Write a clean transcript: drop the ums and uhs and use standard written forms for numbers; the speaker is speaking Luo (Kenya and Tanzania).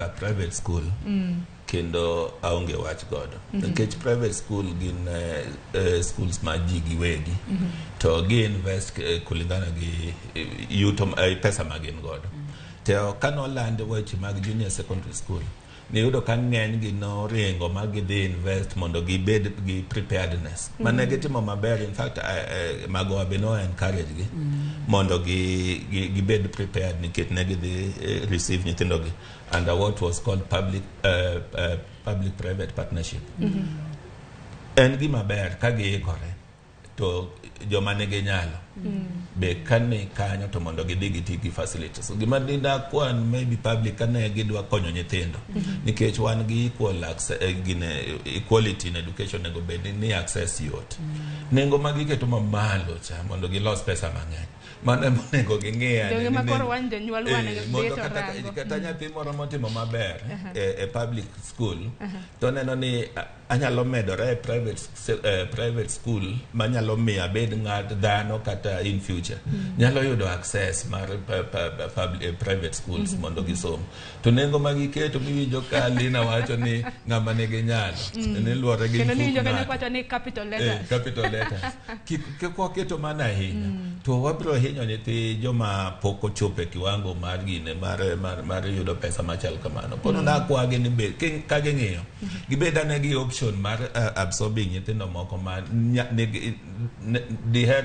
Private school kendo aonge wach godo nikech private school gin schools ma ji giwegi to gi invest kulingana gi yuto pesa ma gin godo. To kanoland weche mag junior secondary school, niyudo ka ng'eny gi noringo ma gidhi invest mondo gibed gi preparedness mane gitimo maber. In fact, Magoha be no encourage gi mondo gibed prepared nikech ne gidhi receive nyithindo gi under what was called public private partnership. En gima ber ka giikore to joma nigi nyalo be kani kanyo to mondo gidhi giti gi facilities. Gima dinakwan maybe public kane gidwa konyo nyithindo, nikech wan gi equal access, gine equality in education onego bed ni access yot. Nengo ma giketo mamalo cha mondo gilos pesa mang'eny, mano ema onego ging'i ane Donge ni ma koro wan jonyuol wan mondo bet kata, orango. Kata nyathi moro motimo maber e public school to neno ni anyalo medore e private school manyalo miyo abed ng'at dhano kata in future nyalo yudo access mar private schools mondo gisom. To nengo ma giketo miwinjo ka Lina wacho ni ng'ama nigi nyalo ni luwore gi Kendo mfuk niwinjo kanyo ng'ato. kwacho ni capital letters. Capital letters. Kik waketo mana ahinya to wabiro hinyo nyithi joma pok ochopo e kiwango mar gine mar yudo pesa machal kamano. Koro nakwagi ni be ka ging'iyo gibed ane gi option mar absorbing nyithindo moko ma diher.